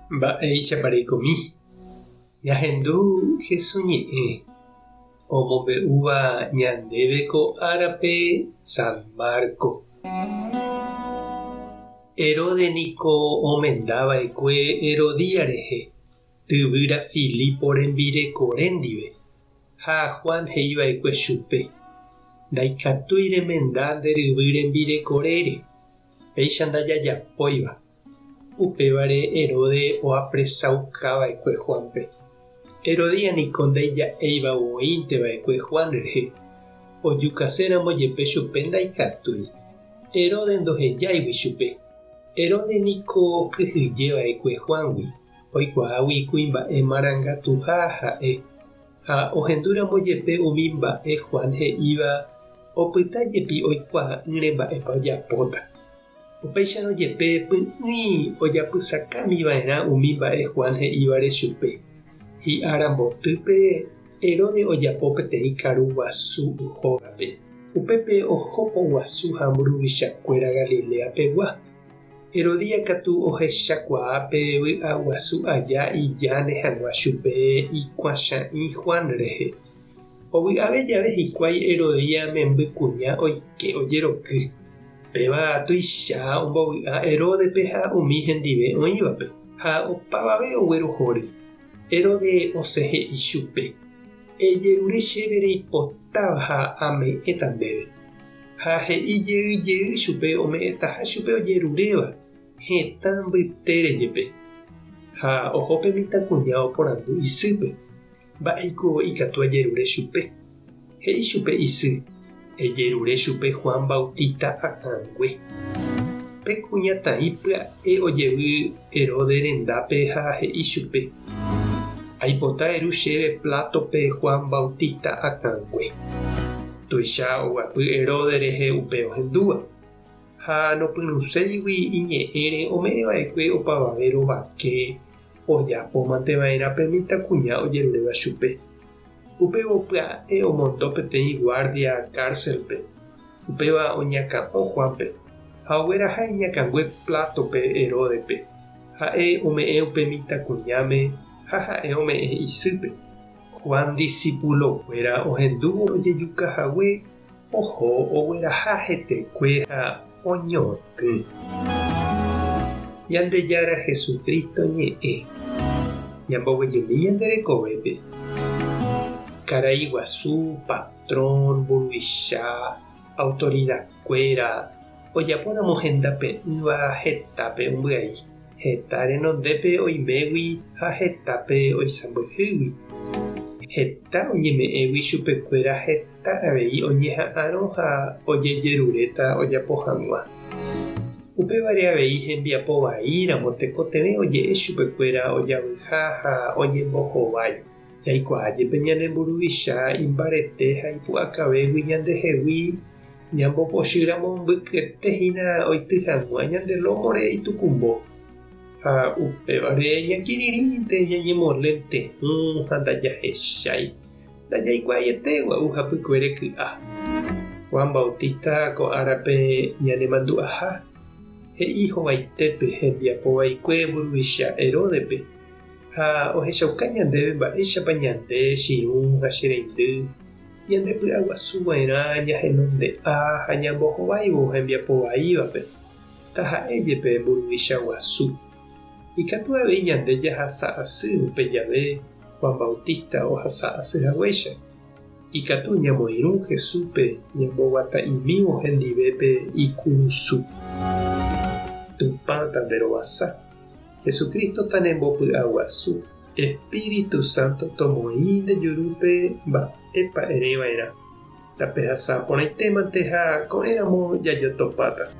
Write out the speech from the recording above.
Mba'éichapa reikomi? Ñahendu Jesús ñe'ẽ omombe'úva ñandéve ko árape San Marco. Herodes niko omenda va'ekue Herodías rehe, tyvýra Filipo rembirekore ndive. Ha Juan he'i va'ekue chupe, Ndaikatúi remenda nde ryvy rembirekorére, péicha ndajajapóiva. Upévare Herodes oapresauka va'ekue Juánpe. Herodías niko ndaija'éiva voínte va'ekue Juan rehe, ojukaséramo jepe chupe ndaikatúi. Herodes ndohejáigui chupe. Herodes niko okyhyje va'ekue Juángui, oikuaágui kuimba'e marangatuha ha'e, ha ohendúramo jepe umi mba'e Juan he'íva opyta jepi oikuaa'ỹre mba'épa ojapóta. Upéicharõ jepe py'ỹi ojapysakámi va'erã umi mba'e Juan he'ívare chupe. Hi'ára mbotýpe Herodes ojapo peteĩ karu guasu hógape. Upépe oho poguasu ha mburuvichakuéra Galilea pegua. Herodías katu ohechakuaa pe vy'a guasu aja ijáne hag̃ua chupe ikuãcha'ĩ Juan rehe. Ovy'ave jave hikuái Herodías memby kuña oike ojeroky. Péva tuicha ombovy'a Heródepe ha umi hendive oĩvape, ha opavave oguerohory. Herodes osẽ he'i chupe, Ejerure chéve reipotáva ha ame'ẽta ndéve. Ha he'i jey jey chupe ome'ẽtaha chupe ojeruréva, hetã mbytére jepe. Ha oho pe mitãkuña oporandu isýpe, Mba'éiko ikatu ajerure chupe? He'i chupe isy, Ejerure chupe Juan Bautista akãngue. Pe kuñataĩ pya'e ojevy Herodes rendápe ha he'i chupe, Aipota eru chéve plátope Juan Bautista akãngue. Tuicha oguapy Herodes rehe upe ohendúva. Ha nopyrũséigui iñe'ẽre ome'ẽ va'ekue opavave rovake Ojapo mante va'erã pe mitãkuña ojeruréva chupe. Upévo pya'e omondo peteĩ guárdia kárselpe, upéva oñakã'o Juánpe, ha ogueraha iñakãngue plátope Heródespe. Ha'e ome'ẽ upe mitãkuñáme ha ha'e ome'ẽ isýpe. Juan disipulokuéra ohendúvo ojejuka hague, oho ogueraha hetekue ha oñotỹ. Ñandejára Jesucristo ñe'ẽ. Ñamboguejymi ñande rekovépe. Karai guasu, patrón, mburuvicha, autoridakuéra, ojapóramo hendape'ỹva hetápe ombyai, heta renondépe oimégui ha hetápe oisãmbyhýgui. Heta oñeme'ẽgui chupekuéra heta avei oñeha'ãrõ ha ojejeruréta ojapo hag̃ua. Upévare avei hembiapo vaíramo tekotevẽ oje'e chupekuéra ojavyha ha oñembohovái. Jaikuaa jepe ñane mburuvicha imbarete ha ipu'akavégui ñandehegui, ñambopochýramo mbykyete hína oity hag̃ua ñande lómore itukumbo. Ha upévare ñakirirĩnte ñañemolente'ỹ ha ndajahechái, ndajaikuaaiete gua'u hapykuere ky'a. Juan Bautista ko árape ñanemandu'aha, he'i hovaitépe hembiapo vaikue mburuvicha Heródepe, ha ohechauka ñandéve mba'éichapa ñande che irũ ha che reindy ñandepy'aguasu va'erã ñahenonde'a ha ñambohováivo hembiapo vaívape. Taha'e jepe mburuvicha guasu. Ikatu avei ñande jahasa asy upe jave Juan Bautista ohasa asy haguéicha. Ikatu ñamoirũ Jesúspe ñamboguata'imívo hendive pe ikurusu. Tupã tanderovasa. Jesucristo tanembopy'aguasu. Espíritu Santo tomoĩ nde jurúpe mba'épa ereva'erã. Tapehasa porãitémante ha ko'ẽramo jajotopáta.